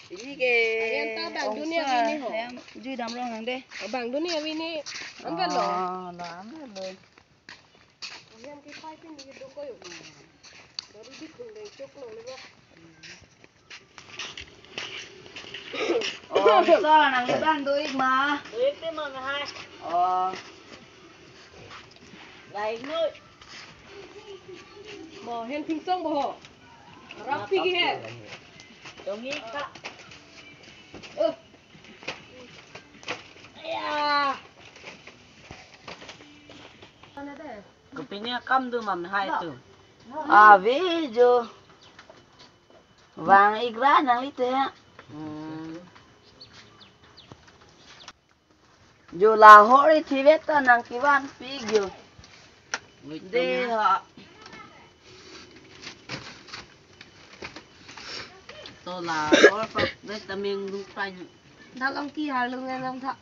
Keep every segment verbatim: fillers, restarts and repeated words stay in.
Ini ke ayan ta bang dunia ongsa ini ho. Ayan jui dam rong nang de. Bang dunia ini. Ambil lo. Oh, lo ambil lo. Ayan ke pai pin di doko yo. Baru di kundeng cok lo le ba. Oh, ongsa nang ibang do ik ma. Do ik te ma na hai. Oh. Lai noi. Mo hen pingsong bo ho. Rapi ki hen. Dong ik ka. Eh. Ya. Kopine akam do ma hai tu. Ave jo. Vang ik ra nanglite. Hmm. Jo lahor ithivet ta nang kevan pik jo. Wait de na. Ha. To lahor pa vitamin rupai. Dalong ki halung enam tha.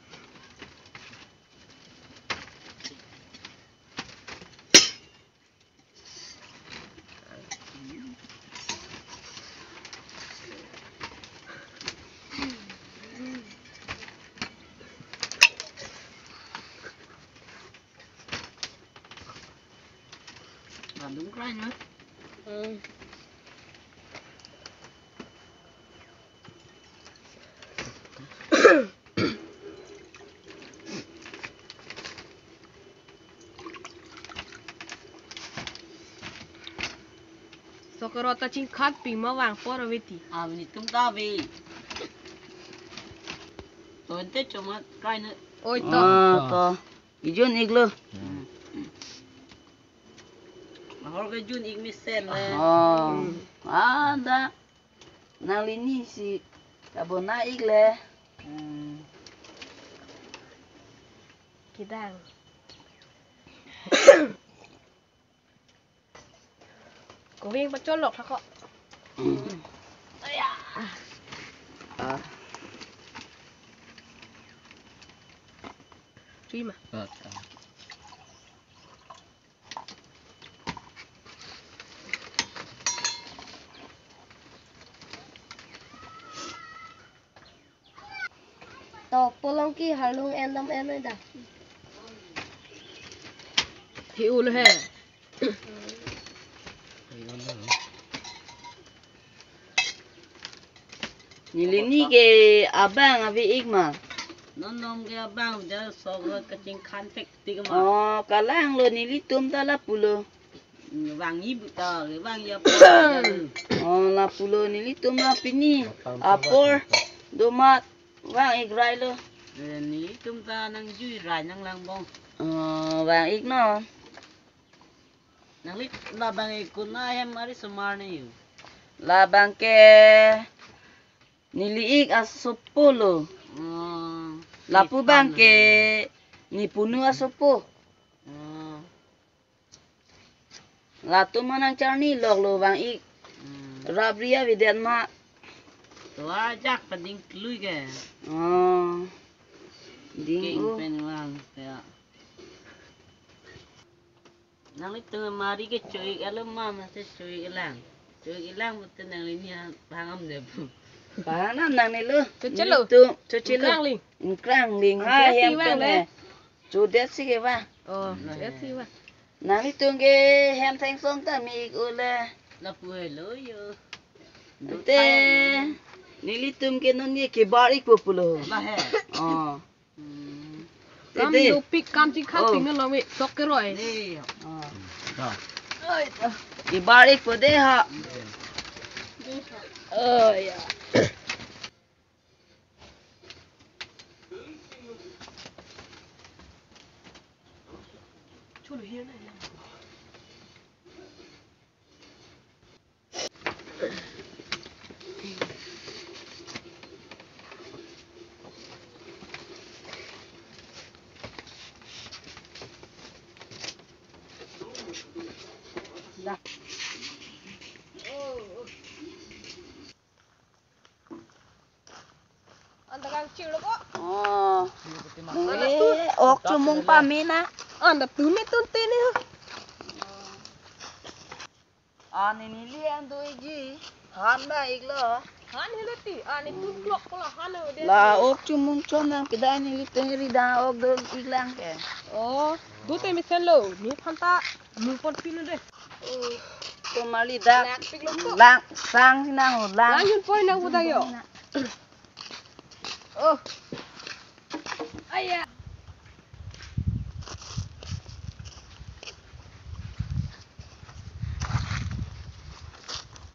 Bandung krai na. Hmm. Sok kerot ta chingkhan pima vang por ave ti. Ah, nelitum ta ave. To ante chomat kai na. Oi to. Ah, to. Ijun ik lo. Hmm. Mahor ke jun ik mesen le. Oh. Hmm. Ada. Nanglini si kabona ik le. Hmm. Kedang. Koving pacholok thak ko. Hmm. Aya. Ah. Chui ma. Ah, ah. To polong ki halung endam en da. Thi ul he. Neli ni ke abang ave ik ma. Non nom ke abang ja sok lo kachingkhan thek tik ma. Oh, kalang lo nelitum ta lapulo. Vang i buta, vang i apor. Oh, lapulo nelitum la pini apor domat vang ik rai lo. Eh, nelitum ta nangjui rai nang lang bong. Oh, vang ik no. Nangli labang ik kona hem ari somar ne yu. Labang ke neli ik asopo lo. Hmm. Lapu bang ke nepunu asopo. Hmm. Latum ma nangcharni lok lo vang ik. Hmm. Rap ria vedet ma. To ajak pading klui ke. Oh. Ding king u pen vang ya. Nanglitum mari ke cho ik alo ma, ma se cho ik lang. Cho ik lang betul nanglini bang am ne bu. Bang nam nangne lo. Cho chelo. Nelitum cho chelo. Krang ling. Krang ling. Ha, gas hem iwang kan le. Ne. Cho det si ke ba. Oh, cho det si ba. Nanglitum ke hem thengsong ta me ik ule. Lapu helo yo. Te nelitum ke non ye kebar ik po pulo. Ba he. Oh. Hmm. Te kam te. Dopik kam chingkhan. Oh. Ping na lami sok keroi. Ni. Oh. Da. Oi, da. Kebar ik po de ha. Oh ya. Anda kang chilo ko. Oh. Nangli ok chomong pame na. Anda tumi tun tini. Ah, neli ando iji. Han ba ik lo. Han helo ti, ah, ne tu klok ko la han ho de. La ok chumung chom nang pida neli tengri da ok do iklang ke. Oh, do te mesen lo, nephan ta mung pon pin de. Oh, to mali dak. Lak pik lo ko. Lang sang si nang ho lang. Lang yun poi nang budang yo. Oh. Aya.